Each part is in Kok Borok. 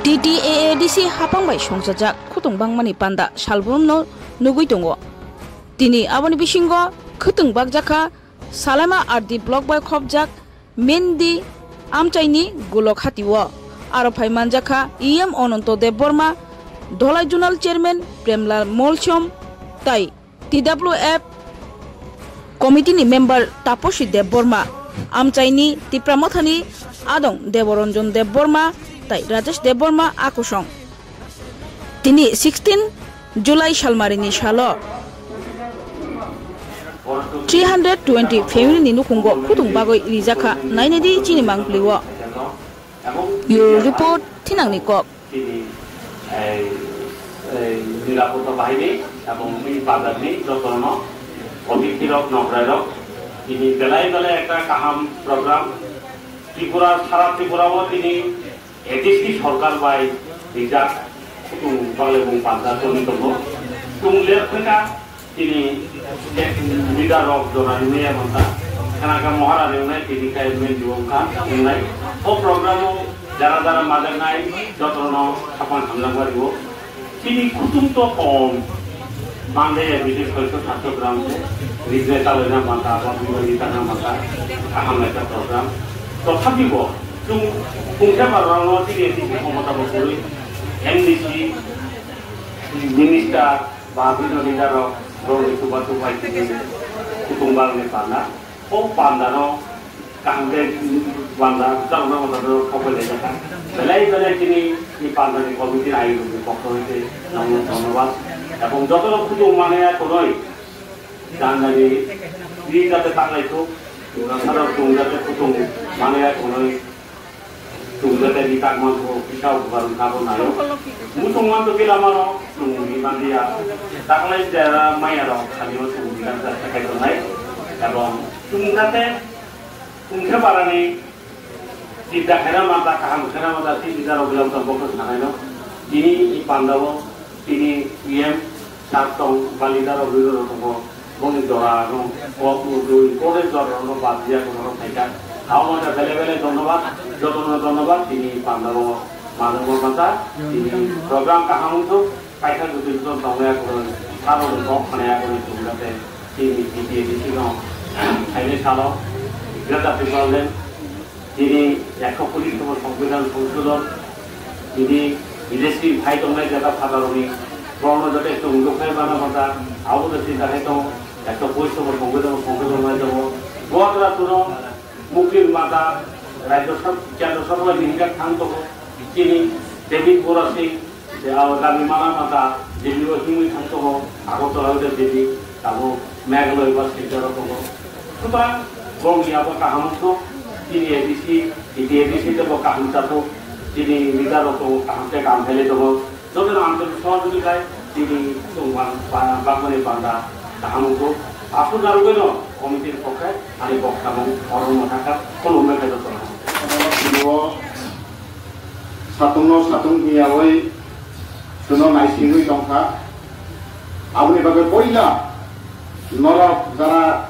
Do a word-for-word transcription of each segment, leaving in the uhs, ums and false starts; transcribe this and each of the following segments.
T T A A D C hapang bai songchajak khutung bangmani panda salbrumno nugwi tongo. Tini aboni bisingo khutung bakjakha Salaima R D block bai khopjak Mendi amchaini Gulok hatio. Aro phai manjakha E M Ononto Debbarma, Dholai Zonal Chairman Premlal Molsom tai T W F committee ni member Taposi Debbarma, amchaini Tipra Mothani adong Deboranjan Debbarma tai Rajesh Debbarma a kosong. Tini sixteen July salmarini salo three hundred twenty family ni nukhungo khutung bagwi rijakha, nainadi chini mangpili o. Bureau report, Thinangni Kok. Tini ei, ei nirapotta bahini ebong tini pandarni jotono otithi rok, nokrai rok, tini belai belai ekta kaham program. Tripura, sara Tripura o tini A D C sorkar bai rijak khutung bagwi bung panda toni tongo. Tung ler phwkha tini leader rok jora rimaya manta. Khanaka mohara ringnai tini kai men juwong kha ringnai. O program o jara jara majaknai jotono khapang hamjakma rio. Chini khutung to kom. Mangde ya bisi soiso satso gram se. Rijne taloi na manta, ba bibani tana manta. Kaham ekta program. Tothapi bo, chung kungsa barang no chini chini khomota bo kurui. M D C, minister, ba bino leader rok, rong ni tuba tuba chini khutung bang ni pana. O panda no kaham khe panda, jagna panda no kok bai lai jakha. Belai belai chini ni panda ni committee ni ayuk ni pokho hoite nangno dhonnobad. Ebong joto no khutung manaya kunoi, jangani ri jate tanglai thuk, saro tung jate khutung manaya kunoi. Tung jate ni tak man ko kisa ubar ka bo nayo. Mutung man to kila mano, tung ni man dia. Taklai jara maya rok khani o tung ni kan sa kai to nai. Ebong tung jate tung khe barani, chita khena mata, kaham khena mata, si jara bilam to bokho sanai no. Tini i panda o Tini E M sir tong, ba leader rok, leader rok tongo, boni jora no kok no dui, kore jora no bad dia kono rok phaikha. Abo mata bele bele dhonnobad, jotono dhonnobad, tini panda o manwi masa, tini program kaham wngthok, kaisa gutui jon tongnai kono, sabo no kok khanai kono chumjate, tini T T A D C no, phainai salo, Greater Tipraland, Tini ekso police tomo Songbidan Songsodon, tini bidesi phai tongnai jata phataroni, borokno jate chwng nuknai bana bata, abo jate chini dakhai tongo, ekso police tomo Songbidan Songsodon nai tongo. Guwahati no Mukil Mata, Rajya Sabha, Kendra Sabha ni hingkha thang tongo, tini David Bora Singh, Je abo dabi mana mata Delhi o himwi thang tongo, Agartala o je Delhi, tabuk Meghalaya ba Silchar o tongo. Sutrang bongni abo kaham wngkho, tini A D C, tini A D C tebo kaham chakho, tini leader rok tongo, kaham tei kaham khailai tongo. Jotono ang tini sohojogita tini tongmani ba-, bagmani panda kaham wngkho. Aswk narwgwino committee ni pokhe ani bokthamo oro wngma thangkha, khulumbai khe jotono. Satungno satung hiyawi chwngno naisingwi tongkha. Aboni bagwi poila norok jara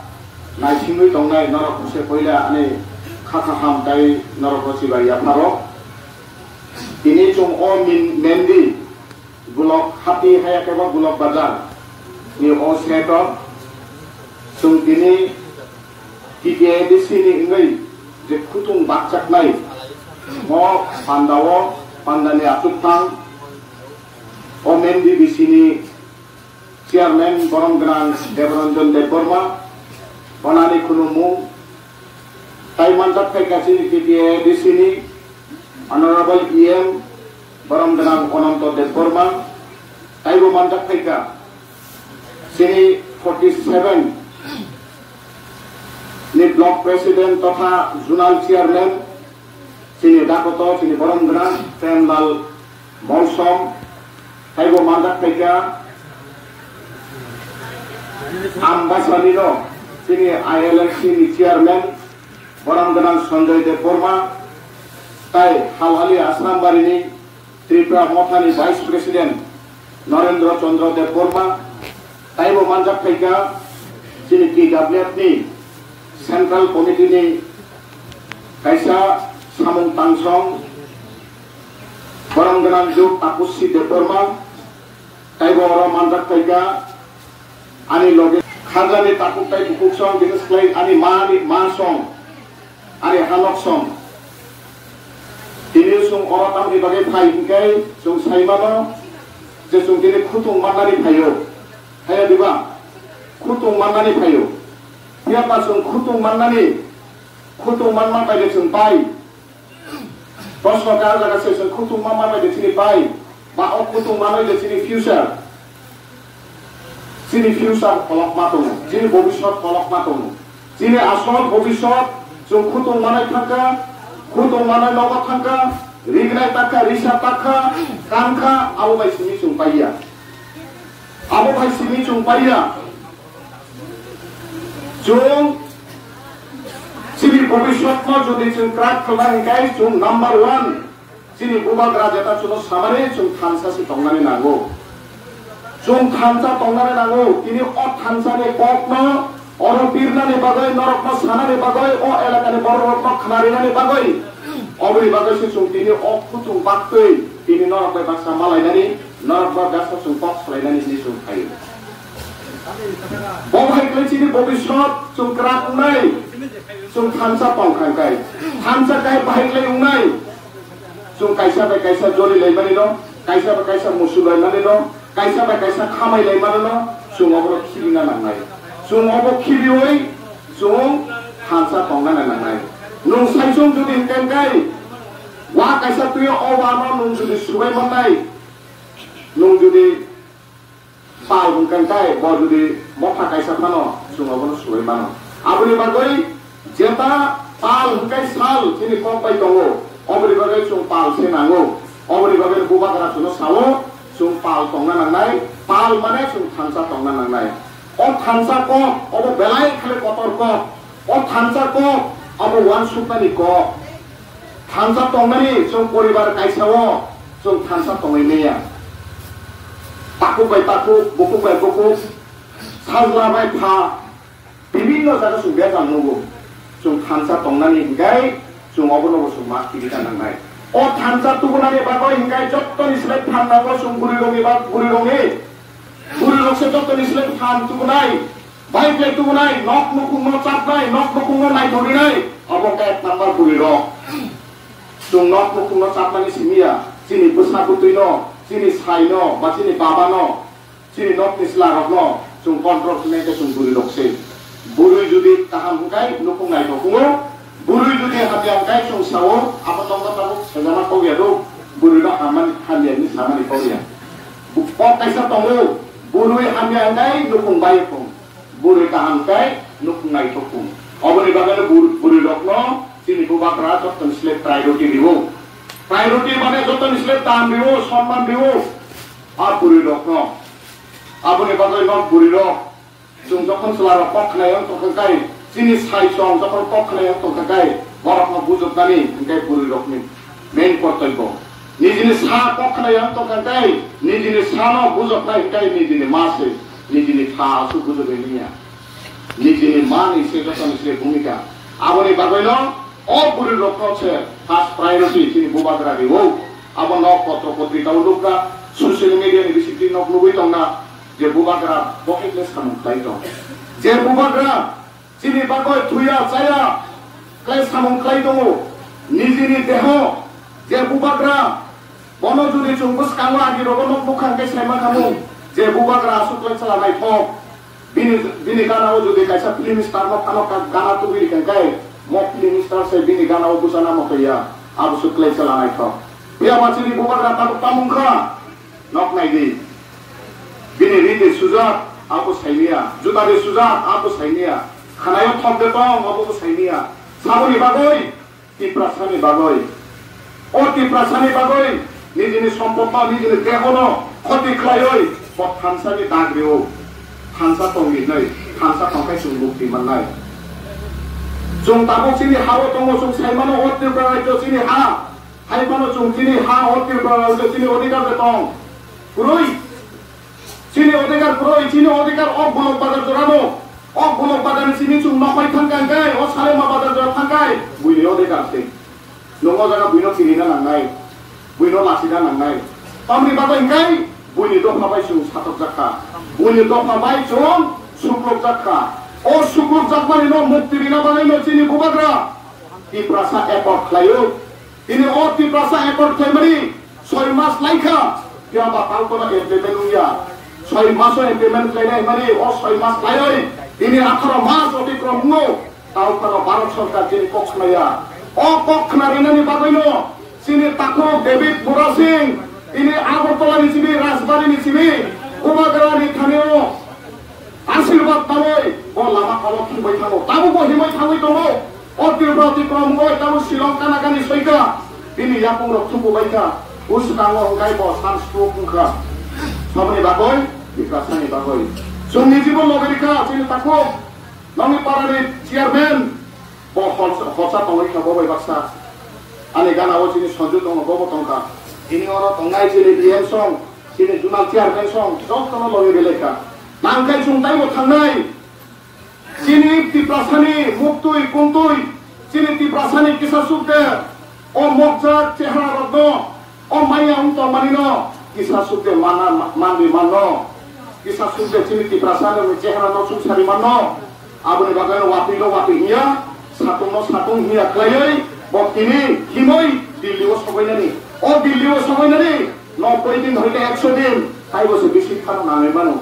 naisingwi tongnai norok se poila ani kha kaham tei norokno chibai yapharo. Tini chwng o min-, Mendi Gulok hati haya khe bo Gulok bazar ni o seto chwng tini T T A D C ni wngwi je khutung bakchaknai, o panda o, panda ni achukthang, o Mendi B C ni chairman borom gwnang Debranjan Debbarma, onani khulumung, tai manjak phaikha chini T T A D C ni honorable E M borom gwnang Ananto Debbarma, taibo manjak phaikha chini forty seven ni block president totha zonal chairman, chini dakoto, chini borom gwnang Premlal Molsom, taibo manjak phaikha Ambasani no, chini I L F C ni chairman, borom gwnang Sanjay Debbarma, tai Halhali Asrambari ni Tripura Mothani Vice President Narendra Chandra Debbarma, taibo manjak phaikha chini T W F ni Central Committee ni kaisa samung tangsong, Borom gwnang jwk Tapusi Debbarma, taibo oro manjak phaikha. Ani loge kharjani takhuk tai bukhuk song, bini slai ani ma ni ma song, ani hanok song. Tini chwng oro tamni bagwi phai hwnkhe chwng sai mano je chwng tini khutung mannani phaio. Haya diba? Khutung mannani phaio. Phiya ba chwng khutung mannani, khutung manma bai de chwng pai. Proshno kha jaga se chwng khutung manma bai de chini pai. Ba o khutung manwi de chini future. Chini future kolokma tongo, chini bobiswt kolokma tongo. Chini asol bobiswt chwng khutung manai thangkha, khutung manai nogo thangkha, rignai takha, risa takha, kankha, abo bai simi chwng paiya. Abo bai simi chwng paiya. Chwng chini bobiswtno jodi chwng crack khlai hwnkhe chwng number one. Chini bubagra jeta chwngno samani chwng thansa se tongnani nango. Chwng thansa tongnani nango. Tini o thansani kokno oro birnani bagwi, norokno sanani bagwi, o elakani bororokno khnarinani bagwi. Oboni bagwi se chwng tini o khutung baktwi tini norok bai baksa malainani, norok bai baksa chwng kok salainani hinwi chwng phaio. Bo hai khlai chini bobiswt chwng kwrak wngnai, chwng thansa tong kha kai. Thansa kai bahai khlai wngnai. Chwng kaisa bai kaisa joli lai mani no, kaisa bai kaisa musu lai mani no, kaisa bai kaisa khamai lai mani no, chwng obo khibina nangnai. Chwng obo khibiwi chwng thansa tongna nangnai. Nwng saichung jodi hwnkhe kai, wa kaisa twi o wa no nwng jodi subai mannai, nwng jodi pal hwnkhe kai, bo jodi motha kaisa phano, chwng obono subai mano. Aboni bagwi jeta pal hwnkhe sal chini kok bai tongo, oboni bagwi chwng pal se nango. Oboni bagwi bubagra chwngno sao, chwng pal tongna nangnai, pal mane chwng thansa tongna nangnai. O thansa kok, obo belai khali kotor kok. O thansa kok, abo uansuknani kok. Thansa tongnani chwng poribar kaisa-o chwng thansa tongwi manya. Takhuk bai takhuk, bukhuk bai bukhuk, sajla bai pha, bibinno jaga chwng bejal nugo. Chwng thansa tongnani hwnkhe chwng obono bo chwng ma khibina nangnai. O thansa tubunani bagwi hwnkhe jottoni slai phan nango chwng bwrwirokni bag-, bwrwirokni. Bwrwirokse jottoni slai phan tubunai. Bai khlai tubunai, nok nukhungno chapnai, nok nukhungno naithoknai, abo wngkha ek number bwrwirok. Chwng nok nukhungno chapnani simiya, chini bwsa bwtwino, chini saino, ba chini babano, chini nokni chwlarokno chwng control khlainai khe chwng bwrwirok se. Bwrwi jodi kaham hwnkhe nukhung naithok wngo, bwrwi jodi hamya hwnkhe chwng sao, abo nokno tabuk sejama kok ya do, bwrwino hamani hamya hinwi samani kok ya. Bu-, kok kaisa tongo, bwrwi hamya hwnkhe nukhung bai thung. Bwrwi kaham khe nukhung naithok thung. Oboni bagwino bur-, bwrwirokno chini bubagra jottoni slai priority rio. Priority mane jottoni slai dan rio, sonman rio. A bwrwirokno. Aboni bagwi nok bwrwirok. Chwng jokhon chwlarok kok khnaio tongkha khe, chini sai chwng jokhon kok khnaio tongkha khe, borokno bujoknani hwnkhe bwrwirokni main kortoibyo. Nijini sa kok khnaio tongkha khe, nijini sano bujoknai hwnkhe nijini ma se, nijini pha aswk bujoknai liya. Nijini ma ni se jotoni se bhumika. Aboni bagwino o bwrwirokno se first priority chini bubagra rio. Abo nok potro potrika o nukha, social media ni bisingtwi nok nugwi tongna. Je bubagra bo hai khe samung khlai tong. Je bubagra chini bagwi thuya chaya khlai samung khlai tongo. Nijini deho je bubagra bono jodi chwng bwskango agi rogo nok bwkhang khe saima khamung je bubagra aswk khlai chala naithok. Bini, bini gana o jodi kaisa film star no phano ka-, gana tubui rikha khe mo film star se bini gana o bwchana moto ya abo swk khlai chala naithok. Phiya ba chini bubagra tabuk tamung kha. Nok nai di. Bini ri de sujak, abo sainiya. Juta de sujak, abo sainiya. Khanayo thok de tong, abo bo sainiya. Saboni bagwi, Tiprasani bagwi. O Tiprasani bagwi, nijini sompotno, nijini dehono khoti khlaiwi, bo thansani dag rio. Thansa tongdi hinwi, thansa tongkhai chwng mukti mannai. Chwng tabuk chini ha-o tongo, chwng saimano o Tripura rajyo chini ha. Hai phano chwng chini ha o Tripura rajyo chini odhikar de tong. Kwrwi. Chini odhikar kwrwi, chini odhikar o Golok Bazar jorano. O Golok Bazar ni simi chwng nokbai thangkha hwnkhe, o Salema Bazar jora thangkha, buini odhikar se. Nwng o jaga buino kirina nangnai. Buino lachina nangnai. Tamni bagwi hwnkhe buini dopha bai chwng satokjak kha. Buini dopha bai chwng suklukjak kha. O suklukjakmani no mukti rina bagwi no chini bubagra Tiprasa accord khlaio. Tini o Tiprasa accord khlaimani soi mas laikha, phiya ba tao kono implement wngya. Soi maso implement khlainai hwnmani o soi mas laioi tini atharo mas otikrom wngo. Tao phano Bharat Sarkar chini kok khwnaya. O kok khwnarinani bagwino chini takhuk David Murasing, tini Agartala ni simi, Rajbari ni simi, Bubagra ni thani o asirwad nawi bo lama kalo himwi thango. Tabukbo himwi thangwi tongo. O Tripura Tripura mungwi tabo Shillong kana kani soika. Bini yapung rok thupu baikha. Bwskango hwnkhe bo san stroke wngkha. Saboni bagwi, Tiprasani bagwi. Chwngni jibon logi rikha, chini takhuk. Nongni parani chairman, bo hol-, holsa tongwi kha, bo bai baksa. Ani gana o chini Sanju tongo, bo bo tongkha. Chini oro tongnai chini D M song, chini zonal chairman song, jotono logi belai kha. Nangkhai chwng taibo thangnai. Chini Tiprasani muktwi, kuntwi, chini Tiprasani kisa sukde, o mokjak chehara rokno, o maya wng tongmani no kisa sukde mana, ma-, manwi manno. Kisa sukde chini Tiprasa ni chehara no suk sari manno. Aboni bagwi no watwi no watwi hiya, satung no satung hiya khlaiwi bo tini himwi Delhi o sobainani. O Delhi o sobainani no koi din hoile ekso din, taibo se bisi thano nangwi mano.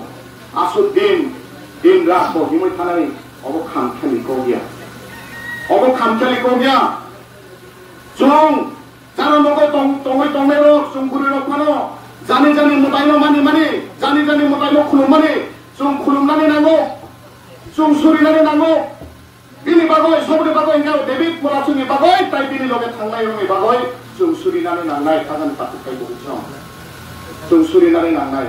Aswk din, din rat bo himwi thanani obo khamkhani kok ya. Obo khamkhani kok ya. Chwng Charo nogo tong-, tongwi tongnai rok, chwng bwrwi rok phano jani jani mwtai no mani mani, jani jani mwtai no khulum mani, chwng khulum nani nango, chwng suri nani nango. Bini bagwi, soboni bagwi hwnkhe David Murasingni bagwi, tai bini loge thangnai rokni bagwi chwng suri nani nangnai, thangani pathak tei bo chwng. Chwng suri nani nangnai.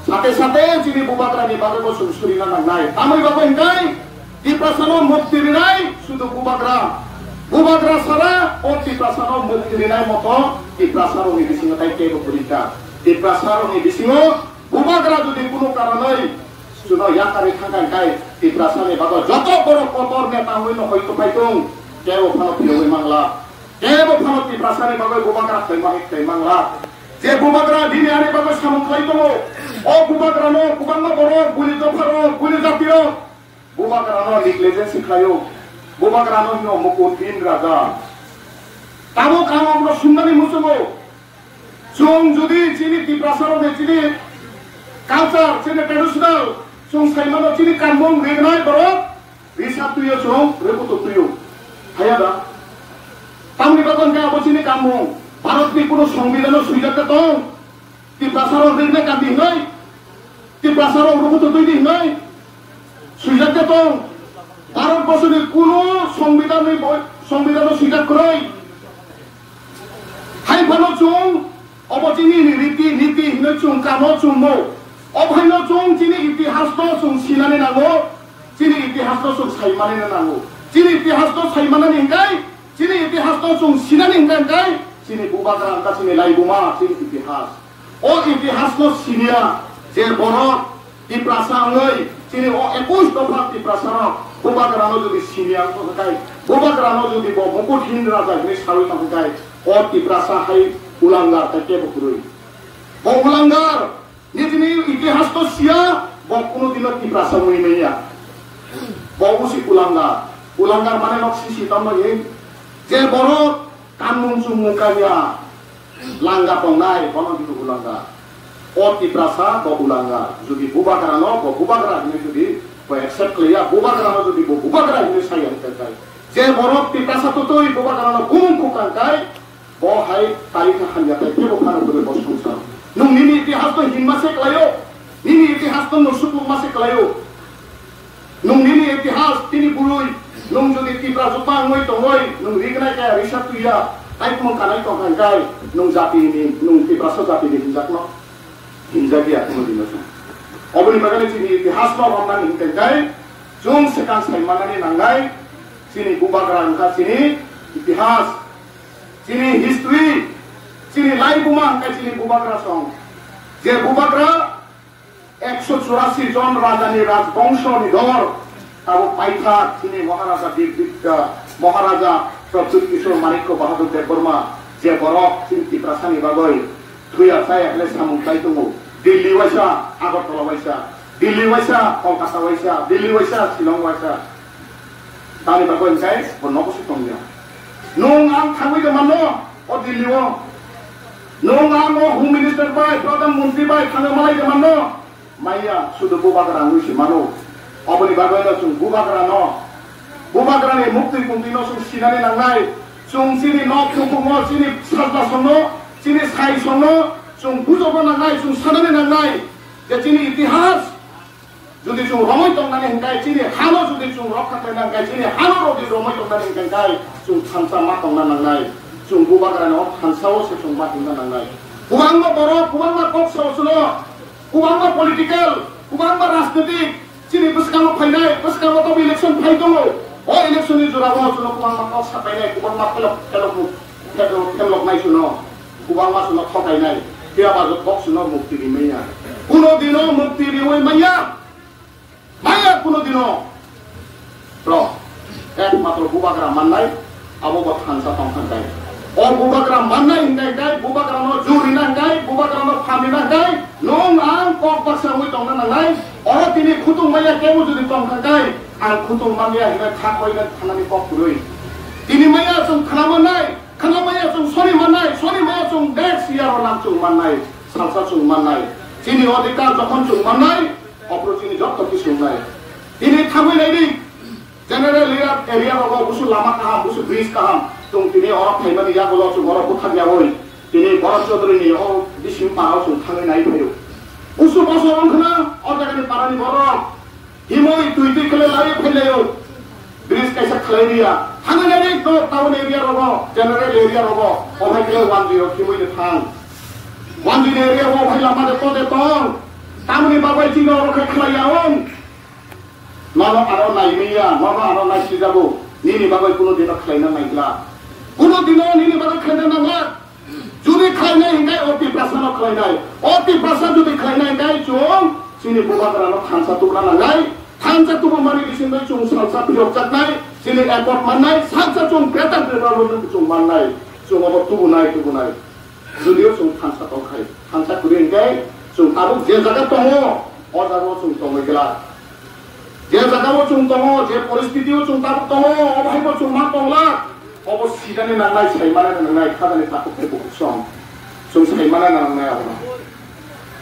Sate sate chini bubagrani bagwi bo chwng surina nangnai. Tamoni bagwi hwnkhe Tiprasano mukti rinai sudu bubagra. Bubagra sara o Tiprasano mukti rinai moto Tiprasarokni bisingo tai teibo kwrwi kha. Tiprasarokni bisingo bubagra jodi kunu karonoi chwngno yakarwi thangkha hwnkhe Tiprasani bagwi joto borok kotor neta wngwi no hoi kwphai tong, teibo phano phiyogwi mangla. Teibo phano Tiprasani bagwi bubagra khlaima hai khlai mangla. Je bubagra bini ani bagwi samung khlai tongo, o bubagrano kwbangma borok, buini dopharok, buini jatirok bubagrano negligence khlaio, bubagrano hino mukut hin raja. Tabuk ang omono sumnani muchungo, chwng jodi chini Tiprasarokni chini culture, chini traditional, chwng saimano chini kanmung rinai borok, Risa tuyo chwng, rwkutwk tuyo. Haya da? Tamni bagwi hwnkhe abo chini kamung. Bharatni kuno songbidano swijak khe tong. Tiprasarok riknai kandi hwnwi. Tiprasarok rwkutwk twi di hwnwi. Swijak khe tong. Bharat borsoni kuno songbidani bo-, songbidano swijak kwrwi. Hai phano chwng obo chini riti niti hinwi chwng kamo chwngmo. O phaino chwng chini itihasno chwng sinani nango, chini itihasno chwng saimanina nango. Chini itihasno saimanani hwnkhe, chini itihasno chwng sinani hwnkhe, hwnkhe chini bubagra wngkha chini laibuma, chini itihas. O itihasno siniya je borok Tiprasa wngwi chini o ekush dopha Tiprasarok bubagrano jodi siniya wngkha hwnkhe, bubagrano jodi bo mukut hin raja hinwi sawi tong hwnkhe, o Tiprasa hai ulangar tei kebo kwrwi. Bo ulangar nijini itihas to siya, bo kunu dino Tiprasa wngwi manya. Bo usi ulangar. Ulangar mane nok sisi tamo ye. Je borok Kanmung chumung kanya langa tongnai, bono hino ulanga. O Tiprasa bo ulanga. Jodi bubagra no bo bubagra hinwi jodi bo accept khlaiya, bubagra no jodi bo bubagra hinwi saya hwnkhe, je borok Tiprasa totwi bubagra no bumung kukang kai, bo hai tari kha hamya tai kebo phano kwrwi bo swngchar. Nwng nini itihas no hinma se khlaio, nini itihas no nwng suklukma se khlaio. Nwng nini itihas tini bwrwi, nwng jodi Tipra jukma wngwi tongwi, nwng rignai kaya risa tuya, taiphung kanai tongkha hwnkhe, nwng jatini, nwng Tiprasa jatini hinjakno, hinjakya kheno dino chwng. Oboni bagwi chini itihasno romnani hwnkhe, chwng swkang sai manani nangnai, chini bubagra wngkha chini itihas, chini history, chini laibuma wngkha chini bubagra song. Je bubagra, Ekso churasi jon rajani rajbongshoni dor, tabuk paithak chini Maharaja Bir Bikra, Maharaja Pradyut Kishore Manikya Bahadur Debbarma, Je borok chini Tiprasani bagwi thwiya chaya khe samung khlai tongo, Delhi waisa, Agartala waisa, Delhi waisa, Kolkata waisa, Delhi waisa, Shillong waisa, tamni bagwi hwnkhe bo nogo se tongya. Nwng ang thangwi de mano o Delhi o, nwng ang o Home Minister bai, Pradhan Mantri bai thangwi malai de mano. Maya sudu bubagra wngwi se mano. Oboni bagwi no chwng bubagra no, bubagra ni mukti kuntwi no chwng sinani nangnai. Chwng chini nok nukhungo, chini sajla songno, chini sai songno chwng bujokna nangnai, chwng sanani nangnai je chini itihas jodi chwng romwi tongnani hwnkhe, chini hano jodi chwng rokha khlaina hwnkhe, chini hano jodi romwi tongnani hwnkhe chwng thansa ma tongna nangnai. Chwng bubagra no thansa o se chwng ma tongna nangnai. Kwbangma borok, kwbangma kok sao chwno. Kwbangma political, kwbangma rajnitik chini bwskango phainai, bwskango tobo election phai tongo. O election ni jorao chwngno kwbangma kok sapainai, kwbangma phelok, phelok, phelok, pheloknai chwngno, kwbangma chwngno thokainai. Phiya ba kok chwngno mukti rimanya. Kuno dino mukti riwi manya. Maya kuno dino. Bro, ekmatro bubagra mannai, abo bo thansa tong thangkai. O bubagra mannai hingkai kai, bubagra no juri nangkai, bubagra no phami nangkai, nwng ang kok baksa wngwi tongna nangnai. Oro tini khutung maya kebo jodi tong thangkai, ang khutung manya hinwi kha koi na thanani kok kwrwi. Tini maya chwng khna mannai, khna maya chwng soni mannai, soni maya chwng next year o nang chwng mannai, salsa chwng mannai. Chini odhikar jokhon chwng mannai, ophru chini jotto kisu wngnai. Tini thangwi naidi, General area, area rogo busu lama kaham, busu bridge kaham. Chwng tini oro phaimani yagulo chwng oro buthak yawi. Tini Bharat Chaudhary ni o bising parao chwng thangwi nai phaio. Busu bosor wngkhna o jagani parani borok himwi twi twi khlai lai phailaio. Bridge kaisa khlai riya. Thangwi nai no town area rogo, general area rogo. O hai khlai one zero himwi de thang. One zero area o hai lama de to de tong. Tamni bagwi chini oro khai khlai ya wng. Nono aro naimaya, nono aro naisijago, nini bagwi kuno dino khlaina nangla. Kuno dino nini bagwi khlaina nangla. Jodi khlainai hinkhe o Tiprasano khlainai. O Tiprasa jodi khlainai hinkhe chwng chini bubagrano thansa tubuna nangnai. Thansa tubumani bisingtwi chwng salsa phiyokjaknai, chini accord mannai, salsa chwng greater Tripura Mountain chwng mannai. Chwng obo tubunai, tubunai. Jodio chwng thansa tongkhai, thansa kwrwi hinkhe chwng tabuk je jaga tongo, o jagao chwng tongwi glak. Je jagao chwng tongo, je poristitio chwng tabuk tongo, o bahaibo chwng ma tongla. Obo sinani nangnai, saimani nangnai, khajani takhuk tei bukhuk song. Chwng saimani nangnai abono.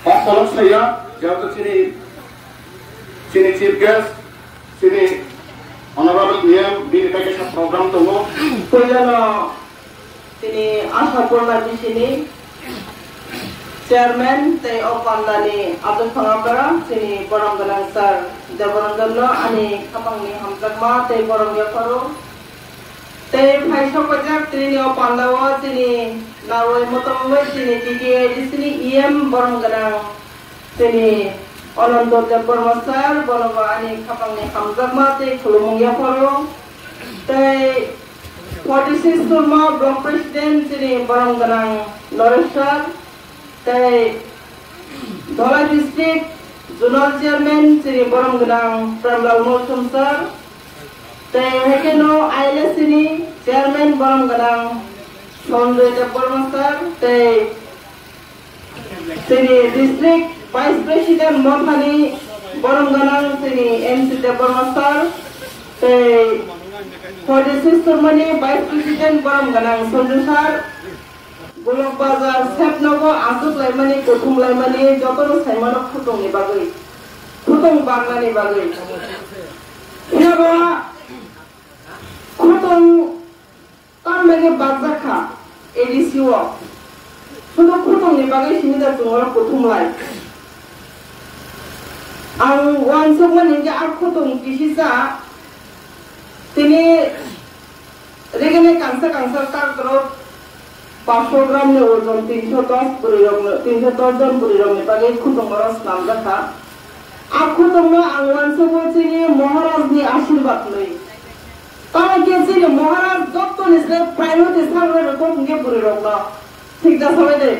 Hok kolok saiya, jehetu chini, chini chief guest, chini honorable E M, bini bai kaisa program tongo. Puilano chini Ashapurna B C ni chairman tei o pandani ajak phangabra chini borom gwnang sir Deboranjan no ani khapangni hamjakma tei borom yapharo tei phaisok pajak tini o pandao chini narwai motom wngwi chini T T A D C ni E M borom gwnang chini Ananto Debbarma sir, bono bo ani khapangni hamjakma tei khulumung yapharo. Tei forty six Surma Block President chini borom gwnang Noresh sir, tei Dholai District Zonal Chairman chini borom gwnang Premlal Molsom sir, tei haikhe no I L S C ni Chairman borom gwnang Sanjoy Debbarma sir, tei Chini district vice president Mothani borom gwnang chini M C Debbarma sir, tei forty six Surmani vice president borom gwnang Sanju sir, Golok Bazar sepnogo aswk laimani, kuthum laimani, jotono saimano khutungni bagwi, khutung bangnani bagwi. Phiya ba khutung Tamni bagwi bakjak kha A D C o. Sudu khutungni bagwi simi da chwng oro kuthum lai. Ang uansukmani hinkhe a khutung kisisa tini rigini kangsa kangsa tak rok paanch sho gram ni ojon, tinsho dos bwrwi rokno, tinsho dos jon bwrwi rokni bagwi khutung oro swnamjak kha. A khutungno ang uansugo chini Maharaj ni ashirbad nwi. Tamo khe chini Maharaj jottoni se priority salrwi rwkha hwnkhe bwrwi rokno. Thik da sabai de.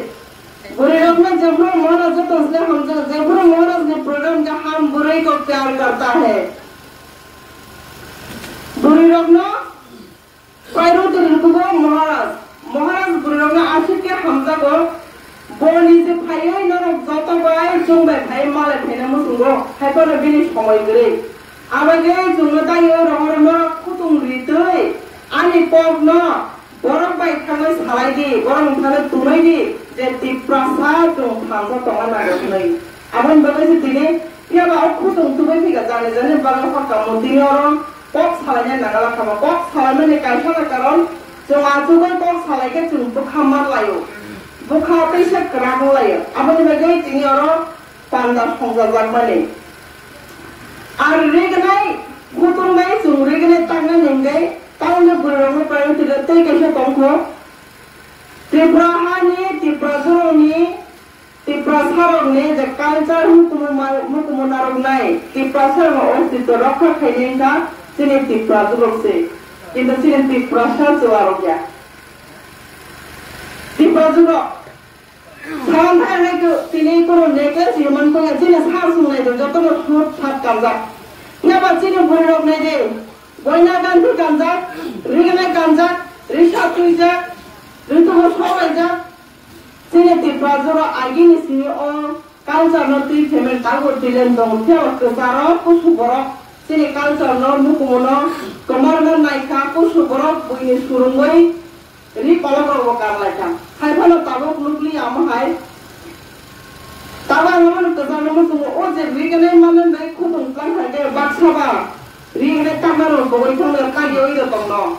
Bwrwi rokno jephuru Maharaj jottoni se hamjak, jephuru Maharaj ni program kaham bwrwi kok pyar karta hai. Bwrwi rokno priority rwkha Maharaj. Maharaj bwrwirokno aswk khe hamjago, boni je phaiwi norok joto bai chwng bai phaiwi malai phaina muchungo, hai phano bini somoi kwrwi. Abagwi chwngno taiwi rohorno khutung ritwi ani kokno borok bai thangwi salai di, borok wngthano tumui di je Tiprasa chwng thansa tongna nango hwnwi. Aboni bagwi se tini phiya ba o khutung tubui phika jani jani bagwi hokha mo tini oro kok salaina nangala kha ba. Kok salaimani kaisa na karon chwng achugwi kok salai khe chwng bwkha manlaio, bwkha teisa kwrak wnglaio. Aboni bagwi tini oro panda songchajakmani. Ar rignai khutung bai chwng rignai takna nengwi taunde bwrwirokno priority rw tei kaisa tongkho. Tripura hani, Tiprasarokni, Tiprasarokni je culture mukumu ma-, mukumu narwknai, Tiprasarokni ostitw rokha khainai wngkha chini Tiprasarok se. Kintu chini Tiprasa chwlarok ya. Tiprasarok Salam thai hwnwi tini kunu necklace rwmani tongya, chini sa swngnai do jotono sut sat kanjak. Phiya ba chini bwrwirok nai de, goina ganthi kanjak, rignai kanjak, risa twijak, ritugo solaijak. Chini Tiprasarok agini simi o culture no twi phaimani tabuk twilen tongo, phiya ba kwcharo kusu borok chini culture no mukumu no kwmarma naikha, kusu borok buini surungwi Ri kolok rok bo kar lai kha. Hai phano tabuk nukli amo hai. Tabuk ang amo kwchangma tongo, o je rignai manwi bai khutung tlang hai khe baksa ba rignai takna rok bogwi thangna kagi oi rw tongno.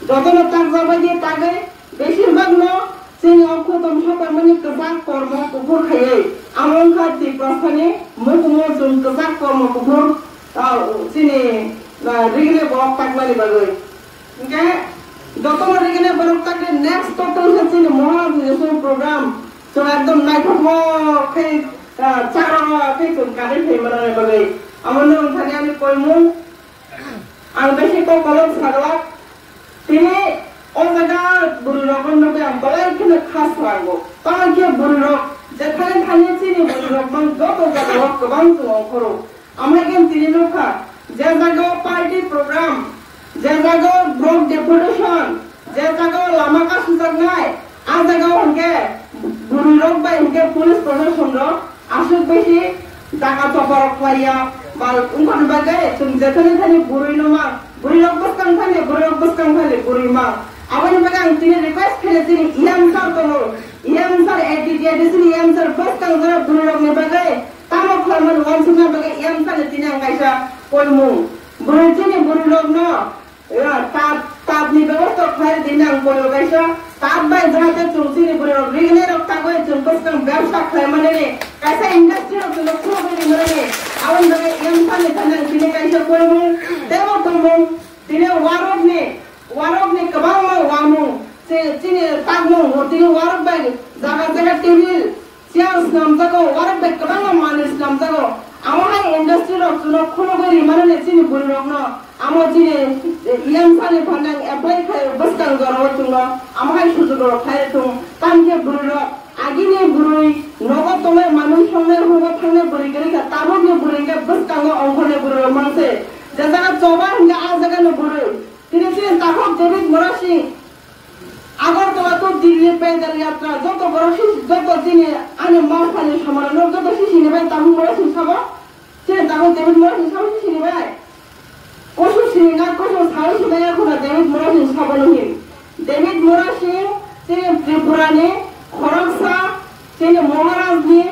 Jotono takjak bai khe tagwi besir bak no chini o khutung sokomani kwchak kormo kuphur khaiwi amo wngkha Tiprasani mukumu chwng kwchak kormo kuphur, ah, chini, ah, rignai borok takmani bagwi. Hingke jotono rigene borok takle next total khe chini Mohan Jeswar program chwng ekdom naithokmo khe, ah, charo khe chwng kadai phai mano bagwi. Amo no wngthani ani koimung ang besi kok kolok saglak. Tini o jaga bwrwi rokno nugwi ang belai kheno kha srango. Tamo khe bwrwi rok je thani thani chini bwrwi rok mang joto jaga o kwbang chwng ongkhoro. Amai khe tini nukha, je jaga o party program, je jaga o block deputation, je jaga o lama kasujaknai, a jaga o hwnkhe bwrwi rok bai hwnkhe police protection rok aswk besi jaga chopa rok khlaiya, ba wngkhorni bagwi chwng je thani thani bwrwi no mang, bwrwi rok bwskang thani, bwrwi rok bwskang thani bwrwi mang. Aboni bagwi ang tini request khaino chini E M sir tongo, E M sir, A D D, A D C ni E M sir bwskang jora bwrwi rokni bagwi Tamo khlaimani uansukna bagwi E M sir ni tini ang kaisa koimung. Bwrwi chini bwrwi rokno, ya, tat, tat ni bebosta khlai tini ang koiyo kaisa. Tat bai jahate chwng chini bwrwi rok rignai rok tagwi chwng bwskang bebsa khlaimani ni kaisa industry rok chwngno khulugwi rimani ni. Aboni bagwi E M sir ni thani ang tini kaisa koimung. Teibo koimung tini warok ni, warok ni kwbangma uamung. Chi-, chini takmung tini warok bai jaga jaga table Chair swnamjago, warok bai kwbangma manwi swnamjago. Amo hai industry rok chwngno khulugwi rimani chini bwrwi rokno. Amo chini E M sir ni phan ang apply khai bwskang jorao chwngno amo hai sujug rok khai thung. Tamkhe bwrwi rok agini bwrwi nogo tongnai manwi songnai hugo thangnai bwrwi kwrwi kha, tabukni bwrwi khe bwskango ongkhornai bwrwi rok mangse. Je jaga choba hinkhe a jagani bwrwi. Tini chini takhuk David Murasing Agartala to Delhi pedal yatra, joto borok si, joto chini ani mapha ni samara no joto si sini bai takhuk Murasing sabo, chini takhuk David Murasing sabo si sini bai. Kusu sini na kusu sawi sini ya khuna David Murasing sabo no hin. David Murasing chini Tripura ni khoroksa, chini Maharaj ni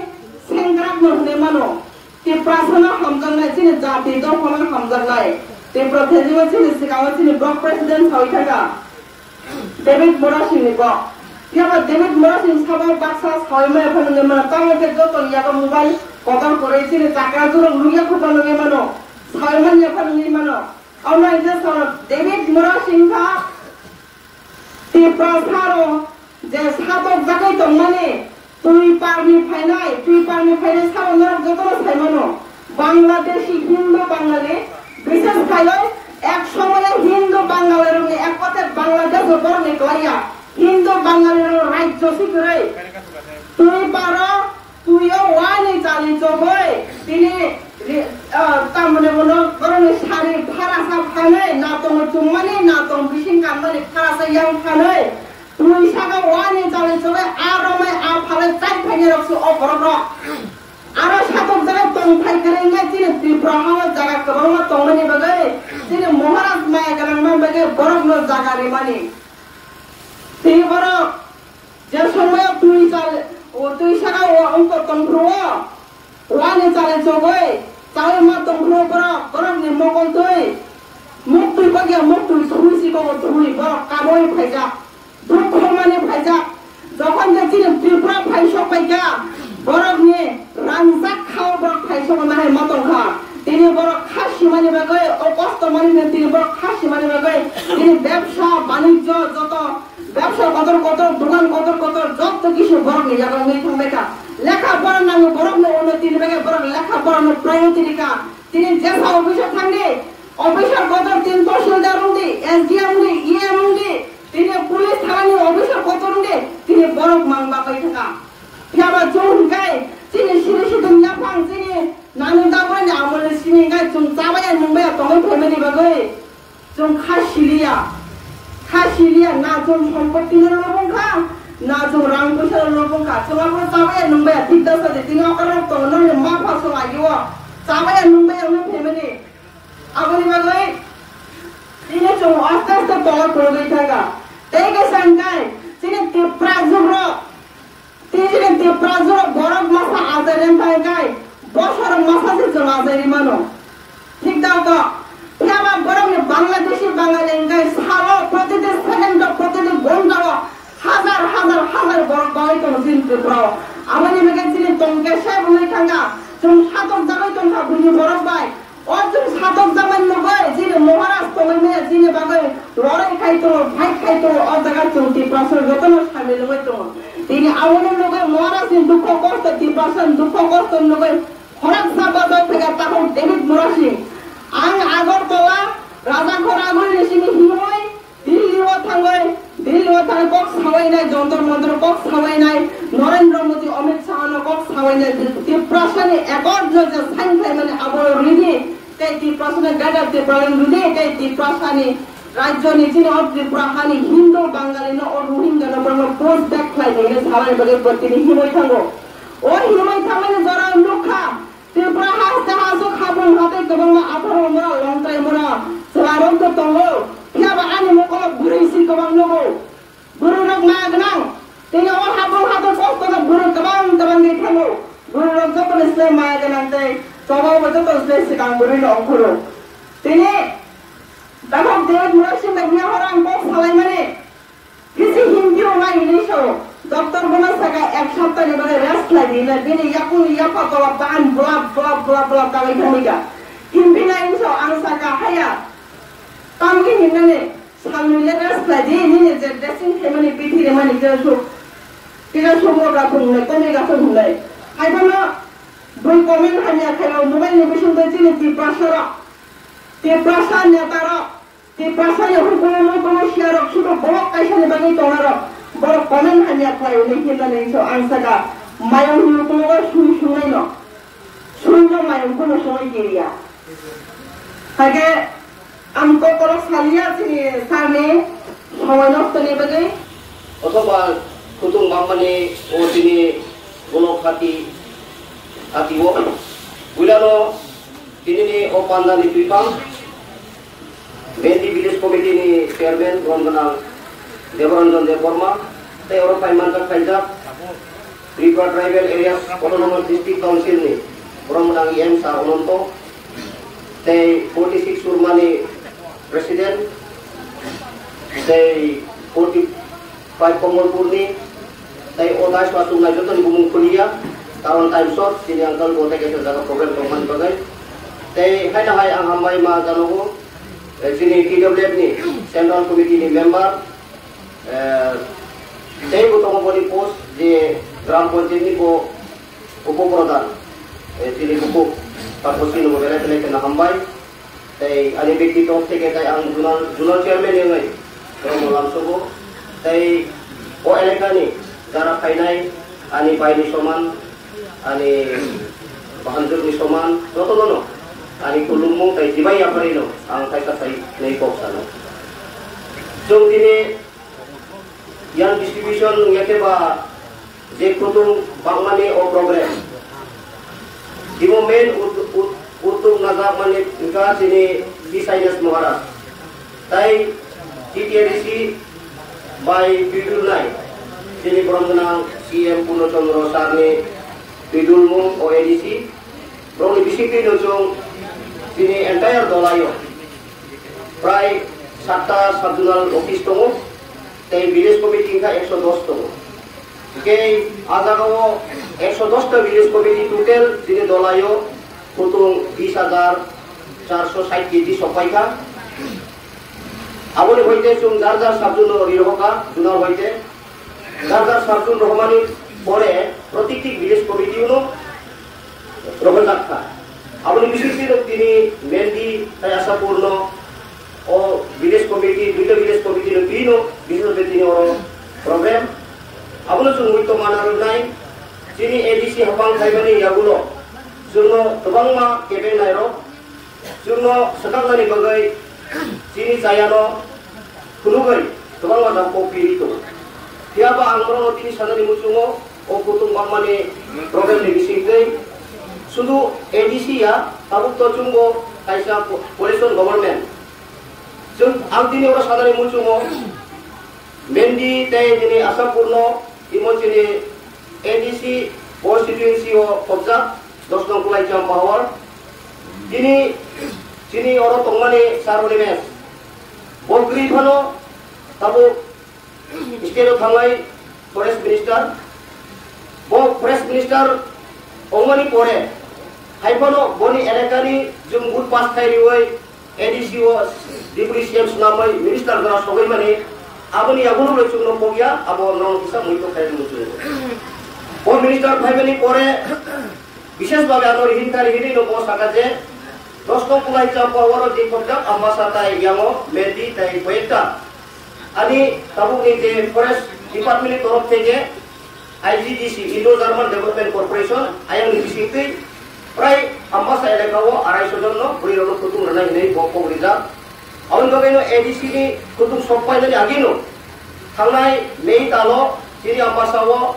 sengkrak no hinwi mano. Tiprasa no hamjaknai, chini jati dophano hamjaknai. Tipra thaijibo chini swkango chini block president sawi thangkha. David Murasing ni kok. Phiya ba David Murasing sabo baksa sawi maya phano nungwi mano. Tamo khe joto ni yago mobile kotor kwrwi chini chakra jurok nukya khupa nungwi mano. Sawi manya phano nungwi mano. Omo hwnkhe sono David Murasing kha Tiprasa rok je satok jagwi tongmani, twi parni phainai, twi parni phainai sabo norok jotono sai mano. Bangladeshi, Hindu, Bangali, bishes khailai ek somoyo Hindu Bangali rokni ek kote Bangladesh o borokni kwlaiya. Hindu Bangali rok rajyo si kwrwi. Twi paro Twi o wani chali choboi tini ri-, ah, tamoni bono borokni sari pharasa phanwi, natong chumani, natong bising kanmani pharasa yang phanwi, Twi saka wani chalai chogwi a romwi a phalwi chai phainai rok se o borok rok. Aro satok jaga tongthai kwrwi wngkha chini Tripura ha o jaga kwbangma tongmani bagwi chini Maharaj maya gwnangma bagwi borokno jaga rimani. Tei borok je somoyo twi chal-, o twi saka o wngkha tongphuru o. Wani chalai chogwi, chawi ma tongphuru borok, borokni mokol twi, muktwi bagya muktwi, thwi si kobo thwi, borok kabui phaijak, dukhu mani phaijak. Jokhon je chini Tripura phaisok paikha, borokni rangjak khao borok phaisok nahai ma tongkha. Tini borok kha simani bagwi, o kosto mani tini borok kha simani bagwi, tini bebsa, banijjo, joto Bebsa kotor kotor, dukan kotor kotor, joto kisu borokni yago wngwi thangbaikha. Lekha pora nango borokno unnoti ni bagwi borok lekha porano priority rikha. Tini jesa office o thangdi, officer kotor tini tahsildar wngdi, S D M wngdi, E M wngdi, tini police thanani officer kotor wngdi, tini borok mang bagwi thangkha. Phiyaba chwng hwnkhe chini siri sidung yaphang chini nanu dabrani amolni simi hwnkhe chwng chabaya nungbaya tongwi phaimani bagwi. Chwng kha siliya, kha siliya, na chwng sompotino lobong kha, na chwng rang poisa lobong kha. Chwng abo chabaya nungbaya thik da sadi, tini okorok tongo, nokni ma pha chwng agio chabaya nungbaya wngwi phaimani. Aboni bagwi tini chwng aste aste tola kwrwgwi thangkha. Tei kaisa hwnkhe chini Tipra jugrok Tini Tiprasarok borok masa ajai rem pai kai, bosor masa se chwng ajai ri mano. Thik da to? Phiya ba borok ni Bangladeshi Bangali wngkai salo protiti second o, protiti ghonta o hajar hajar hajar borok bagwi tongo chini Tripura o. Aboni bagwi chini tongkhe sai bwlwi thangkha, chwng satok jagwi tongkha buini borok bai. O chwng satok jaman nugwi, chini Maharaj tongwi maya chini bagwi lorai khai tongo, fight khai tongo, o jaga chwng Tiprasa jotono samil wngwi tongo. Tini abono nugwi Maharaj ni dukho kosto, Tiprasa ni dukho kosto nugwi khoroksa bajak phega takhuk David Murasing. Ang Agartala, Rajakhor Aguli ni simi himwi, Delhi o thangwi, Delhi o thangwi kok sawainai, Jantar Mantar o kok sawainai, Narendra Modi, Amit Shah no kok sawainai, Tiprasa ni accord no je sign khlaimani abo rwdi, tei Tiprasa ni Greater Tipraland rwdi, tei Tiprasa ni rajyo ni chini o Tripura hani Hindu Bangali no o Rohingya no borok no push back khlai di hinwi salai bagwi bo tini himwi thango. O himwi thangmani jora nukha, Tripura haste hasuk habung hatei kwbangma aphuru mura, longtrai mura, chwlarokbo tongo. Phiyaba ani mokolo bwrwi si kwbang nugo. Bwrwirok maya gwnang. Tini o habung hatei kostono bwrwi kwbang kwbang de thango. Bwrwirok jotono se maya gwnang tei chobaobo joto se swkang bwrwino ongkhoro. Tini Dakhok David Murasing bai miyahor ang kok salaimani. Bisi Hindi o nai hinwi sao, doctor bono saka ek sapta ni bagwi rest khlai di hinwi, bini yakung yapha tola ban blap blap blap blap kagwi thangwi kha. Hindi nai hinwi sao, ang saka haya, tamni hinmani salnwi le rest khlai di, nini je dressing khaimani bithi rimani kisa suk, kisa suk no gathung hinwi, komni gathung hinwi. Hai bono bui comment hamya khaio, mobile ni bisingtwi chini Tiprasa rok, Tiprasa neta rok, Tiprasa ni hukumu hukumu siyarok sudu borok kaisani bagwi tongnarok borok comment hamya khlai hwnwi hinmani hinso ang saka mayung hinwi tongwi sui sungnaino. Suino mayung kunu sungwi kiriya. Haikhe ang kokorok saliya chini sarni somoi nostoni bagwi. Othoba kutung bangmani o chini bolok hati, hati o. Builano Tinini o pandani twipang Bendi Village Committee ni Chairman Rom Gwnang Debaranjan Debbarma tei oro paimanjak khaijak Tripura Tribal Areas Autonomous District Council ni Rom Gwnang E M Sir Ononto tei forty six Surma ni President tei forty five Komolpur ni tei o dais o achuknai jotoni bumung khuliya, karon time short, chini uncle bo tei kaisa jaga program tongmani bagwi. Tei haino hai ang hambai ma janogo, eh, chini T W F ni Central Committee ni member, eh, tei bo tongo boni post je Gram Panchayat ni bo Upo Pradhan, eh, chini Buku Taposi no bo belai belai kheno hambai. Tei ani bektitop theke tei ang zonal, zonal chairman wngwi borokno lamsogo. Tei o elekani jara phainai ani baini soman, ani bahanjwkni soman, jotono no ani khulumung tei dibai yapharino ang kaisa sai nei kok sano. Chwng tini Yang distribution wngya khe ba je kutung bangmani o program. Imo main ut-, ut-, utung najakmani wngkha chini T Sainus Maharaj. Tai T T A D C bai twidulnai chini borom gwnang C M Purno Chandra sir ni twidulmung o A D C. Borokni bisingtwi no chwng chini entire dolaio prai satta sub-zonal office tongo, tei village committee wngkha ekso dos tongo. Hingke a jagao ekso dos ta village committee total chini dolaio kutung bis hajar charso sait kg sokpaikha. Aboni hoite chwng jar jar sub-zone no rirohoka, zonal hoite. Jar jar sub-zone rohormani pore protikti village committee-o no rohorjak kha. Aboni bisingtwi no tini Mendi tai Ashapur no o village committee, duita village committee no twi no bisingtwi tini oro problem. Abono chwng muito mana rwnai, chini A D C hapang khaimani yagulo chwngno kwbangma kebeng nairok. Chwngno swkaknani bagwi chini chayano phunugwi kwbangma jang kok piri tongo. Phiya ba ang norokno tini sanani muchungo o kutung bangmani problem ni bisingtwi sudu A D C ya, tabuk to chwngbo kaisa co-, coalition government. Chwng ang tini oro sanani muchungo Mendi tei nini Ashapurno timo chini A D C constituency o khobjak dos nong Kulai Champa Hawar. Tini chini oro tongmani Sir Animesh. Bo kwrwi phano tabuk state o thanglai forest minister. Bo forest minister ongmani pore hai phano boni elekani jung vote pass khai riwi A D C o Deputy C M swnamwi minister jora sogwi mani aboni yagulo bai chwngno pokya abo nong kisa muito khai rwngwi chwng. Bo minister phaimani pore bishesh bhabe ano rihin kari hinwi no bo saka je dos nong Kulai Champa Hawaro je khobjak Ambasa tai Yango Mendi tai koyekta ani tabukni je forest department ni torof theke I G D C, Indo German Development Corporation, ayang ni bisingtwi prai Ambasa elaka o arai so jon no bwrwi rok no kutung rwnai hinwi bo kok rijak. Aboni bagwi no A D C ni kutung sok painani agi no thangnai May talo chini Ambasa o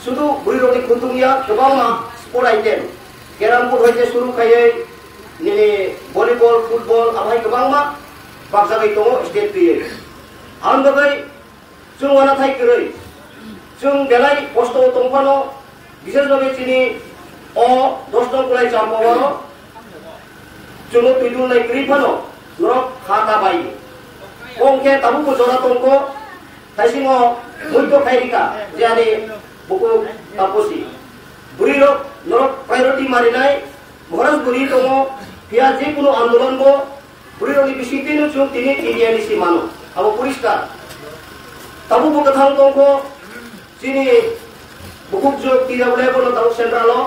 sudu bwrwi rok ni kutung ya kwbangma sport item, carrom board hoite suru khaiwi nini volleyball, football, abo hai kwbangma bakjagwi tongo state twiwi. Aboni bagwi chwng uanathai kwrwi, chwng belai kosto o tong phano, bishesh bhabe chini o dos nong Kulai Champa Hawaro chwngno twidulnai kwrwi phano norok kha ta bai. Kong khe tabukbo jora tongkho, thaisingo muito khai rika je ani bukhuk Taposi. Bwrwi rok norok priority marinai, Maharaj bwrwi tongo, phiya je kunu andolon bo bwrwi rokni bisingtwi no chwng tini T D A D C mano, abo poriskar. Tabuk bo kwthang tongkho, chini bukhuk jwk T W F no tabuk central o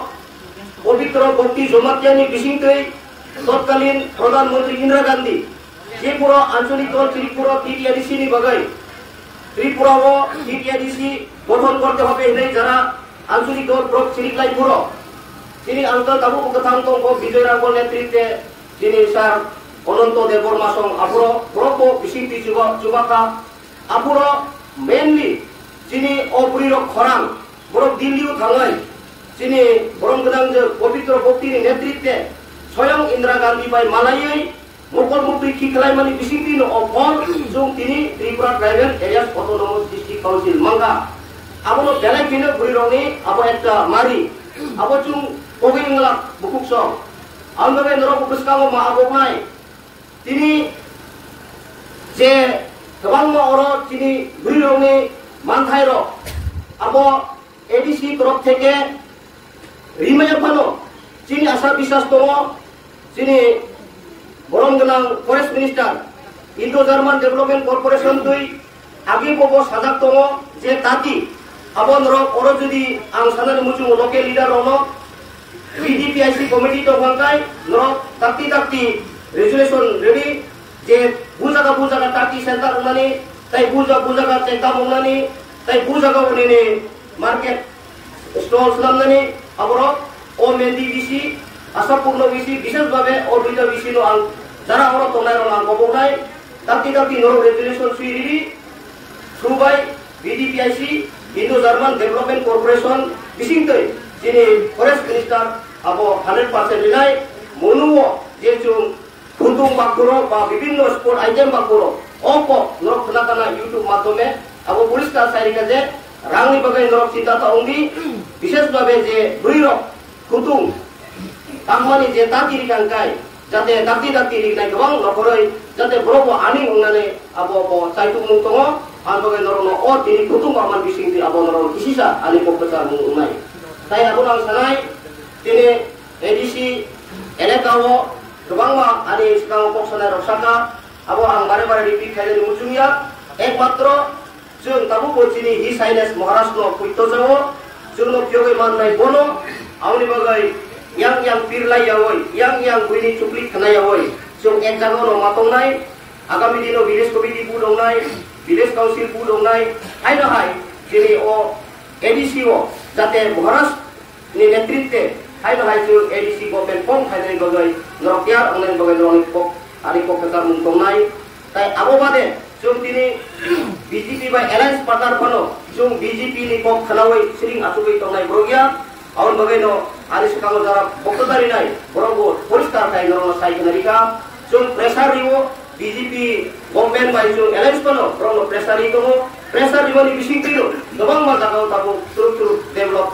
Pabitra Bhakti Jamatia ni bisingtwi totkalin Pradhan Mantri Indira Gandhi Tripura Anchalik Dol Tripura T D A D C ni bagwi Tripura o T D A D C gothon korte hobe hinwi jara Anchalik Dol borok chiriklai phuro. Chini ang to tabuk kwthang tongkho Bijoy Rangol netritwe chini sir Ananto Debbarma song aphuro borok bo bisingtwi chuba-, chubakha. Aphuro mainly chini o bwrwi rok khorang borok Delhi o thangai chini borom gwnang je Pabitra Bhakti ni netritwe soyong Indira Gandhi bai malaiwi mokol mukti khiklaimani bisingtwi no o phol chwng tini Tripura Tribal Areas Autonomous District Council mangkha. Abono belai kheno bwrwi rokni abo ekta mari. Abo chwng kogwi wngla bukhuk song. Ang bai norok bwskango ma abo bai. Tini je kwbangma oro chini bwrwi rokni manthai rok abo A D C torof theke rimaya phano chini asa biswas tongo, chini borom gwnang Forest Minister, Indo German Development Corporation twi agi bo bo sajak tongo je tati abo norok oro jodi ang sanani muchungo local leader rokno B D P I C committee tong hwnkhe norok takti takti resolution rwdi je bujaga bujaga tati center wngnani, tai buja-, bujaga chekdam wngnani, tai bujaga unini market stall swnamnani aborok o main D V C, Asapurno V C, bishesh bhabe o duita V C no ang jara oro tongnai rok ang koboknai, dakti dakti norok resolution swi ridi, through by B D P I C, Indo German Development Corporation, bisingtwi chini Forest Minister abo hundred percent rinai, monuo je chwng khutung bakuro ba bibinno sport item bakuro, o kok norok khna kana YouTube madhyome abo poriskar sai rikha je rangni bagwi norok chinta ta wngdi, bishesh bhabe je bwrwirok khutung tangmani je dati rikha hwnkhe, jate dati dati riknai kwbang nokhorwi, jate borok bo ani wngnani abo bo chaitukmung tongo, ang bagwi norokno o tini khutung bakmani bisingtwi abo norok kisisa ani kok kwcharmung wngnai. Tai abono ang sanai, tini A D C elaka o kwbangma ani swkango kok sanai rok saka, abo ang bare bare repeat khainani muchungya, ekmatro chwng tabukbo chini His Highness Maharaj no puito jao, chwngno phiyogwi mannai bono, aboni bagwi yang yang pirlai yaoi, yang yang buini chuklik khna yaoi, chwng ek jaga no ma tongnai, agami dino village committee bu dongnai, village council bu dongnai, haino hai chini o A D C o jate Maharaj ni netritwe haino hai chwng A D C government form khainani bagwi norok tiyar wngnani bagwi norokni kok, ani kok kwcharmung tongnai. Tai abo bade chwng tini B J P bai alliance partner phano chwng B J P ni kok khnaui siring achugwi tongnai borok ya. Aboni bagwi no ani swkango jara bokto darinai borok bo poriskar khai norokno sai khna rikha. Chwng pressure rio, B J P government bai chwng alliance phano borokno pressure ri tongo. Pressure rimani bisingtwi no kwbangma jagao tabuk churuk churuk develop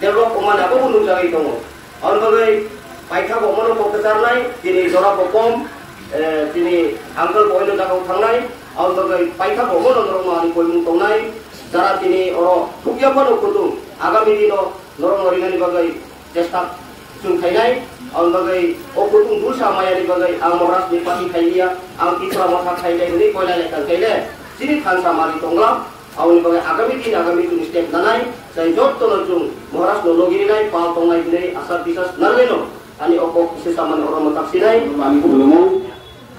develop wngmani abo bo nukjagwi tongo. Aboni bagwi paithago omono kok kwcharnai, tini jora bo kom, eh, tini uncle bo oino jagao thangnai, aboni bagwi paithago omono norokno ani koimung tongnai, jara tini oro thukya phano kutung, agami dino norokno rinani bagwi chesta chwng khainai, aboni bagwi o kutung dulsa mayani bagwi ang Maharaj ni party khailiya, ang Tipra Motha khainai hwnwi koila lekha khaile, chini thansa mari tongla, Aboni bagwi agami din agami chwng step nanai, chai jottono chwng Maharaj no logi rinai pal tongnai hinwi asha biswas narwino ani o kok kisa samani oro mwthak sinai. Ani khulumung,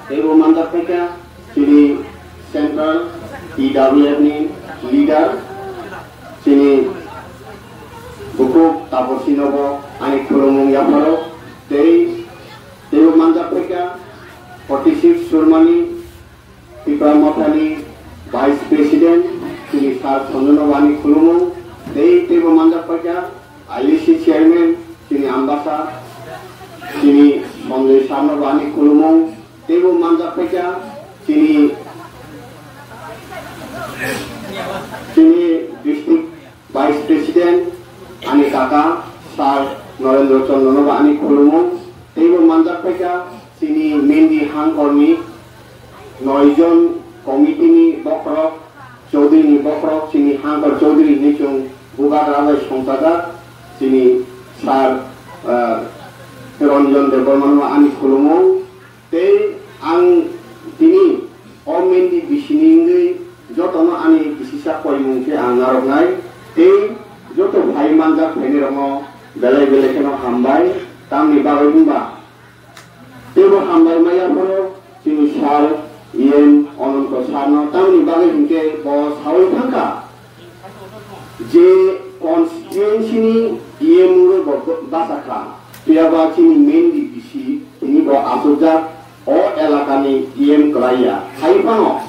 teibo manjak phaikha chini Central T W F ni leader, chini bukhuk Taposi nobo ani khulumung yapharo, tei teibo manjak phaikha forty six Surmani Tipra Mothani Vice President, chini Sir Sanjana Wani khulumung, tei teibo manjak paikha I E C Chairman, chini Ambasa, chini Sanjay Sarna Wani khulumung, teibo manjak paikha chini, chini District Vice President ani kaka Sir Narendra Chandra no bo ani khulumung, teibo manjak paikha chini Mendi Hangkorni noi jon committee ni bokhorok, Chaudhary ni bokhorok, chini Hangkor Chaudhary hinwi chwng bubagra bai songchajak, chini Sir, ah, Ranjan Debbarma no ani khulumung, tei ang tini o Mendi bisini wngwi jotono ani kisisa koimung khe ang narwknai, tei joto phai manjak phainairokno belai belai kheno hambai, tamni bagwi wngba teibo hambai maya phano chini Sir E M Ananto Sir no, tamni bagwi hinkhe bo saui thangkha. Je constituency ni E M wngwi bo basa kha, phiyaba chini Mendi bisi tini bo achukjak o elakani E M kwlaiya. Hai phano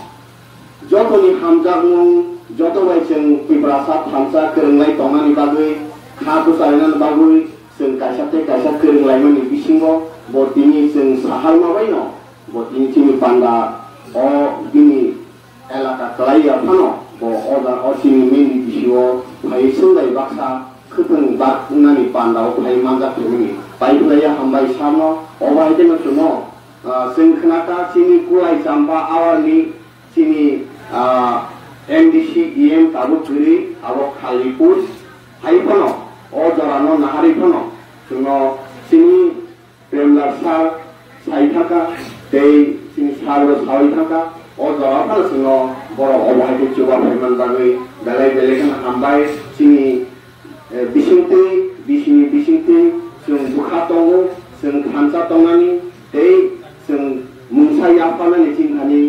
jotoni hamjakmung, joto bai chwng Tiprasa thansa kwrwnglai tongnani bagwi, kha bwcharinani bagwi chwng kaisa tei kaisa kwrwnglaimani bisingo bo tini chwng saharma baino bo tini chini panda o bini elaka kwlai ya phano bo o da o chini Mendi bisio phai swngbai baksa khwtwng bak wngnani panda o phai manjak thumani pai phlai ya hambai sano o bai de no chumo, ah, chwng khna kha chini Kulai Champa awarni chini, ah, M D C E M tabuk kwrwi abo Khalipur hai phano o jora no nahari phano chwngno chini Premlal sir sai thaka, tei chini sir bo saui thaka, o jora phano chwngno borok obo hai khe chuba phaiman bagwi belai belai kheno hambai. Chini, eh, bisingtwi, bisingni bisingtwi chwng bwkha tongo, chwng thansa tongnani, tei chwng mungsa yapharnani chini thani,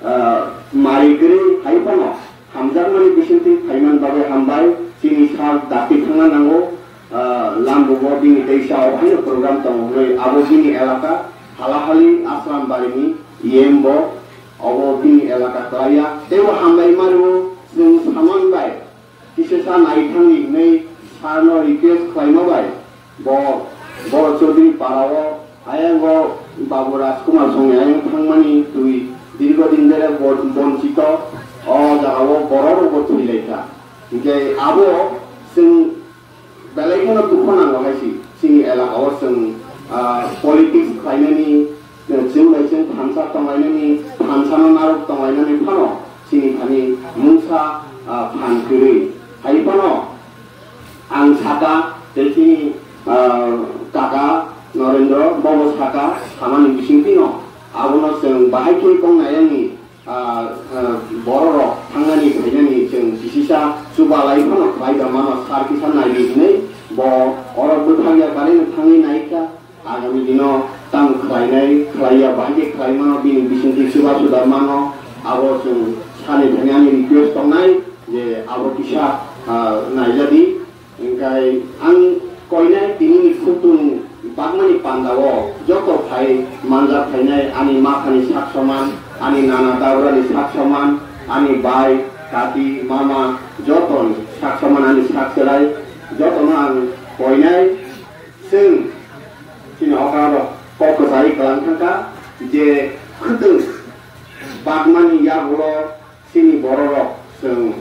ah, mari kwrwi hai phano. Hamjakmani bisingtwi phaiman bagwi hambai, chini sir dakti thangna nango, ah, Lambugo bini teisa o haino program tongo hwnwi abo bini elaka Halahali Aslam barini E M bo obo bini elaka kwlaiya. Teibo hambai mano Chwng samani bai kisa sa nai thangni hinwi sir no request khlaima bai bo, bo Chaudhary para o ayang o Babu Rajkumar songni ayang thangmani twi dirgo din bere bo-, bonchito o jaga o borok rok bo thwi lai kha. Hinkhe abo chwng belai kheno dukho nango hai si, chini elaka o chwng, ah, politics khlainani, eh, chwng bai chwng thansa tonglainani, thansa no narwk tonglainani phano chini thani mungsa, ah, phan kwrwi. Hai phano ang saka tei chini, ah, kaka Norendra bobo saka samani bising phino abono chwng bahai khe kong nai ani ah, ah, bororok thangnani phainani chwng kisisa chubalai phano khlai da mano, sir kisa naidi hinwi bo oro bwthakya karino thangwi naikha. Agami dino tamo khlainai khlaiya bahai khe khlai mano, bini bisingtwi chuba suda mano, abo chwng sani thani ani request tongnai je abo kisa, ah, naijadi. Hinkhe ang koinai tinini khuktung bagmani pandao joto phai manjak phainai ani maphani sak soman, ani nana dabrani sak soman, ani bai, kati, mama, jotoni sak soman, ani sak chwrai, jotono ang koinai. Chwng chini okra rok kok kwchai kwlang thangkha je khwtwng bagmani yagulo chini bororok chwng,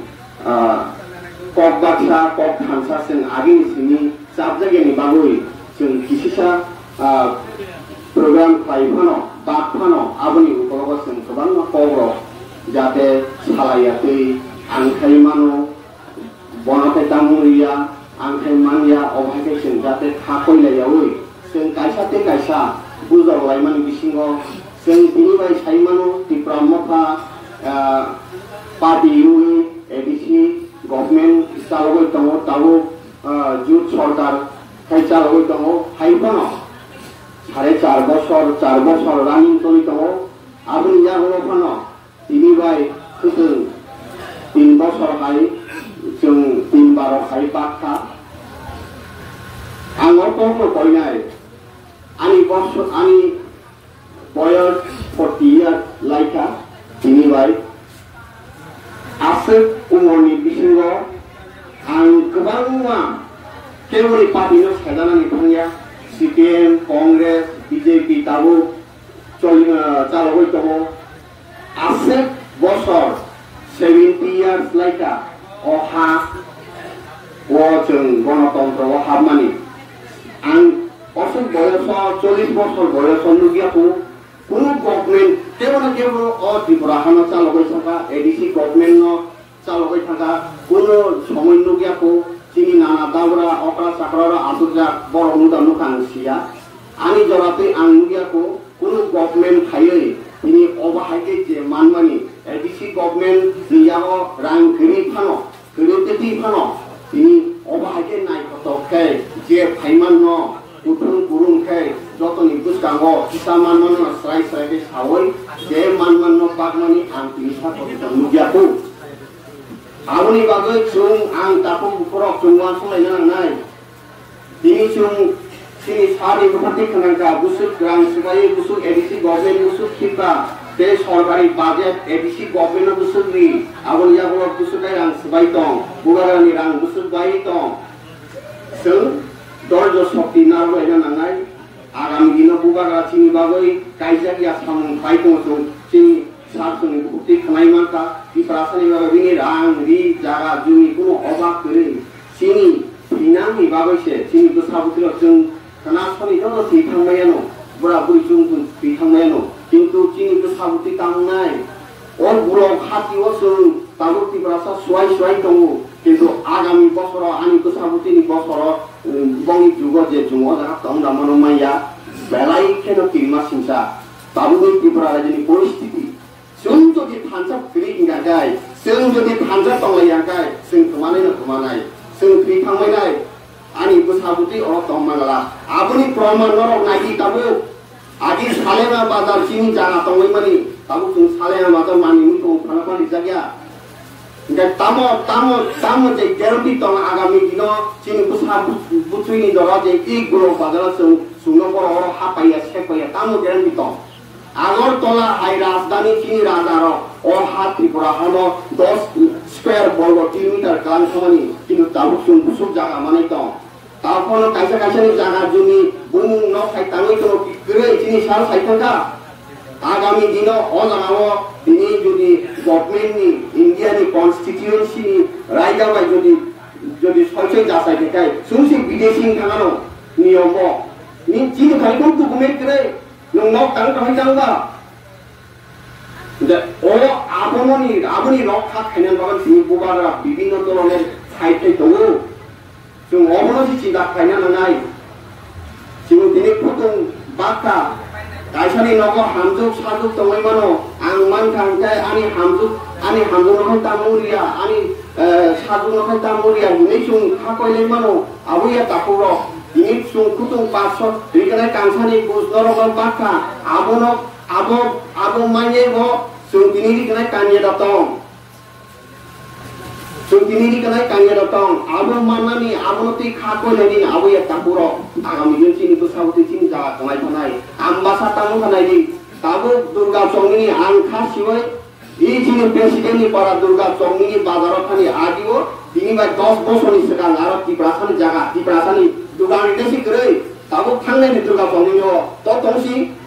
ah, kok baksa, kok thansa chwng agini simi chapjakya ni bagwi chwng kisisa, ah, program khlai phano, bak phano, aboni ukologo chwng kwbangma kok rok jate salaiya twi ang khai mano, bono khe tamo riya, ang khe manya, obo hai khe chwng jate kha koilaiyaui chwng kaisa tei kaisa bujok laimani bisingo chwng tini bai sai mano Tipra Motha, ah, party wngwi A D C government chalogwi tongo, tabuk, ah, jut sorkar khai chalogwi tongo, hai phano sare char bosor, char bosor running choli tongo, aboni yagulo phano tini bai khwtwng tin bosor hai chwng tin baro hai bakha. Ang o kokno koinai, ani bosor, ani boyos forty year laikha tini bai. Aswk umorni bisingo ang kwbangma keboni party no sejanani thangya, C P M, Congress, B J P tabuk choli, ah, chalogwi tongo. Aswk bosor seventy years laika o ha o chwng gonotontro o hapmani. Ang aswk boyoso, chollish bosor boyoso nukya kho, kunu government kebo na kebo o Tripura hano chalogwi saka, A D C government no chalogwi thangkha, kunu somoi nukya kho, chini nana dabra, okra chakra rok aswkjak, borok nukha nukha ang siya. Ani jora twi ang nukya kho, kunu government phaiwi tini obo hai khe je manmani, A D C government ni yago rang kwrwi phano, kwrwi twi phano, tini obo hai khe naithotok khe je phaimanno kuthum kurum khe jotoni bwskango kisa manmano srai srai khe saui je manmanno bakmani ang tini sakho nukya kho. Aboni bagwi chwng ang takhuk bukhurok chwng uansuk laina nangnai. Tini chwng chini sari bupharti khwnangkha, bwswk rang swbai, bwswk A D C government bwswk khipka, tei sorkari budget A D C government no bwswk ri, aboni yagulo bwswk hai rang swbai tong, bubagrani rang bwswk bai tong. Chwng dorjo shokti narwk laina nangnai. Agami dino bubagra chini bagwi kaijak ya samung pai tongo chwng, chini sak chwngni bukti khwnai mankha, Tiprasani bagwi bini rang, ri, jaga, jumi kuno obak kwrwi. Chini thinangni bagwi se chini bwsa bwtwirok chwng khna soni joto thwi thangmaiano, bura buri chwng chwng thwi thangmaiano. Kintu chini bwsa bwtwi tangmwnai, o borok hati o chwng tabuk Tiprasa suai suai tongo, kintu agami bosoro ani bwsa bwtwini bosoro, um, bongni jugo je chwng o jaga tong da mano manya, belai kheno kirima singsa tabukni Tripura rajyoni poristiti. Chwng jodi thansa kwrwi wngkha khe, chwng jodi thansa tonglai ya khe, chwng kwmanai no kwmanai, chwng thwi thangmai nai, ani bwsa bwtwi oro tong mangala. Aboni proman norok naidi tabuk. Agi Salema bazar chini jaga tongwi mani, tabuk chwng Salema bazar mani wngwi tongo phano phano rijak ya. Hingke tamo, tamo, tamo je guarantee tong agami dino chini bwsa bu-, bwtwini doro je i Golok bazaro chwng, chwngno borok oro ha paiya, sek paiya, tamo guarantee tong. Agartala hai rajdhani chini raja rok o ha Tripura hano dos, square borgo tin meter kwlwng thangmani, kintu tabuk chwng bwswk jaga manwi tong. Tabukno kaisa kaisani jaga jumi bumung nok hai tangwi tongo, kwrwi chini sal sai thangkha. Agami dino o jagao tini jodi government ni, India ni constituency ni raida bai jodi, jodi soi soi jasai khe kai, chwng se bidesi wng thangano niyom bo. Ni chini khai kok document kwrwi, nwng nok tang tang tang ba. Hingke o abono ni, aboni rok kha khainani bagwi chini bubagra bibinno doloner sai thai tongo. Chwng obono se chinta khlaina nangnai. Chwng tini kutung bakha, kaisani nogo hamjwk sajwk tongwi mano, ang mankha hwnkhe ani hamjwk, ani hamjwkno khai tamo riya, ani, eh, sajwkno khai tamo riya hinwi chwng kha koilai mano, abo ya takhuk rok. Tini chwng kutung paso rignai kansani buj norokno bakha, abono, abo, abo manyai bo chwng tini rignai kanya da tong. Chwng tini ri kanai kanya rok tong, abo mannani, abono twi kha koinani, abo ya takhuk rok. Agami din chini bwsabo twi chini jaga tongnai thanai. Ambasa tamo thanai di. Tabuk Durga Chowk nini ang kha siwi, i chini president ni para Durga Chowk nini bazaro thani adio, tini bai dos bosorni swkang aro Tiprasani jaga, Tiprasani dugan rite si kwrwi. Tabuk thangnai ni Durga Chowk nini o. To tongsi,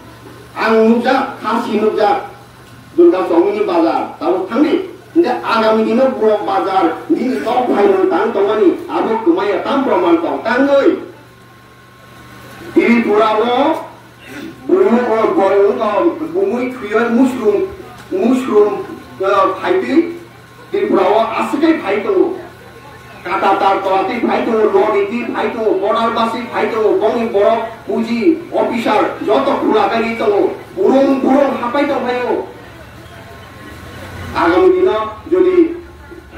ang nukjak, kha si nukjak. Durga Chowk ni bazar, tabuk thangdi. Hingke agami dino borok bazar, nini tok phairok tang tongmani, abo kwmaya tam proman tong tangwi. Tripura o, bumung o, bumung o, bumui thwiyo musrum, musrum, eh, phaitwi, Tripura o aswk khe phai tongo. Kata tar tola twi phai tongo, lori twi phai tongo, border bus twi phai tongo, bongni borok, puji, officer, joto khula kaiwi tongo. Burung, burung hapai tong phaio. Agami dino jodi,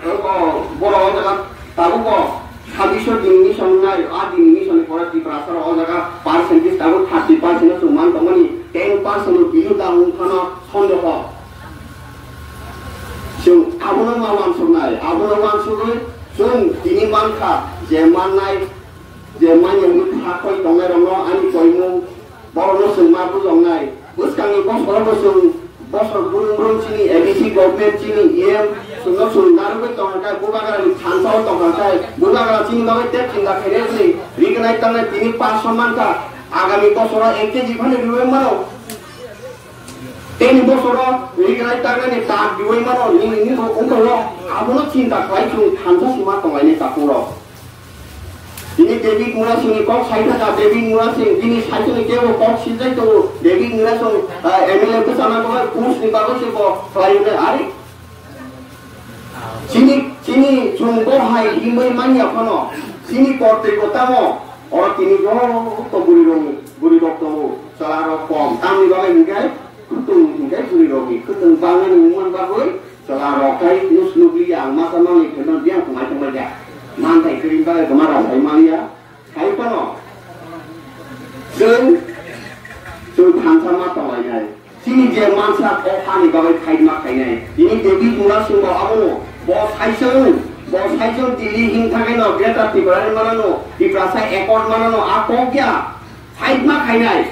o, borok o jaga tabuk o sabbish din ni song nai, a din ni song ni pore Tiprasa rok o jaga percentage tabuk thirty percent o chwng man tongmani, ten percent o below da wng phano sondeho. Chwng abono ma wansuknai, abono wansugwi chwng tini mankha je mannai, je manya hwnwi kha khoi tongnai rokno ani koimung, borokno chwng ma bujoknai. Bwskangni bosoro bo chwng bosor brum brum chini A D C government chini E M chwngno chwng narwgwi tongkha khe, bubagrani thansa o tongkha khe, bubagra chini bagwi tei chinta khainai hwnwi rignai tangnai tini pass mankha, agami bosoro ek K G phano riwi mano. Teni bosoro rignai tagnani tak diwi mano, nini, nini bo wngkha o, abono chinta khlai chwng thansa sima tonglaini takhuk rok. Tini David Murasingni kok sai thaka, David Murasing, bini saichungni kebo kok sijai tongo, David Murasing, ah, M L A bwsana bagwi, post ni bagwi se bo khlai hwnwi ari. Chini, chini chwng bo hai himwi manya phano, chini kortwi bo tamo, oro tini joto bwrwi rok, bwrwi rok tongo, chwla rok kom, tamni bagwi hwnkhe khwtwng hwnkhe bwrwi rokni khwtwng bangnani wngmani bagwi chwla rok khai nus nukliya ang masa manwi kheno biyang tongmai tongmai ya, manthai kwrwini bagwi kwma rok sai manya. Hai phano chwng, chwng thansa ma tonglainai. Chini je mansa o hani bagwi fight ma khainai. Tini David Murasing bo abono bo saichung, bo saichung Delhi him thangwi no Greater Tipraland manano, Tiprasa Accord manano a kok ya fight ma khainai.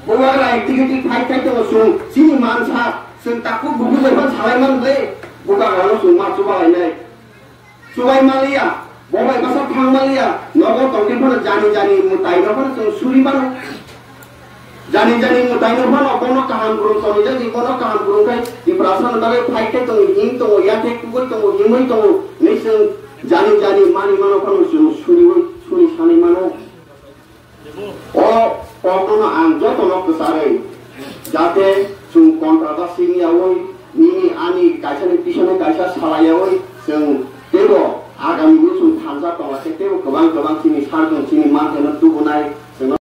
Bubagra executive fight khai tongo chwng, chini mansa chwng takhuk bukhuk bai phan salai man ble, bubagrano chwng ma chuba lainai. Chubai manliya, bo bai bwsa thang manliya, nogo tongtwi phano jani jani mwtaino phano chwng suri mano. Jani jani mwtaino phano bono kaham kwrwng tonijak di, bono kaham kwrwng khai Tiprasano bagwi fight khai tongo, him tongo, yakhe kubui tongo, himwi tongo, hinwi chwng jani jani mani mano phano chwng suriwi, suri sanwi mano. O kokno ang jotono kwcharwi, jate chwng controversy wngyawi, nini ani kaisani pisonwi kaisa salayawi, chwng teibo agamini chwng thansa tongla khe teibo kwbang kwbang chini sarjwng chini manthaino tubunai, chwngno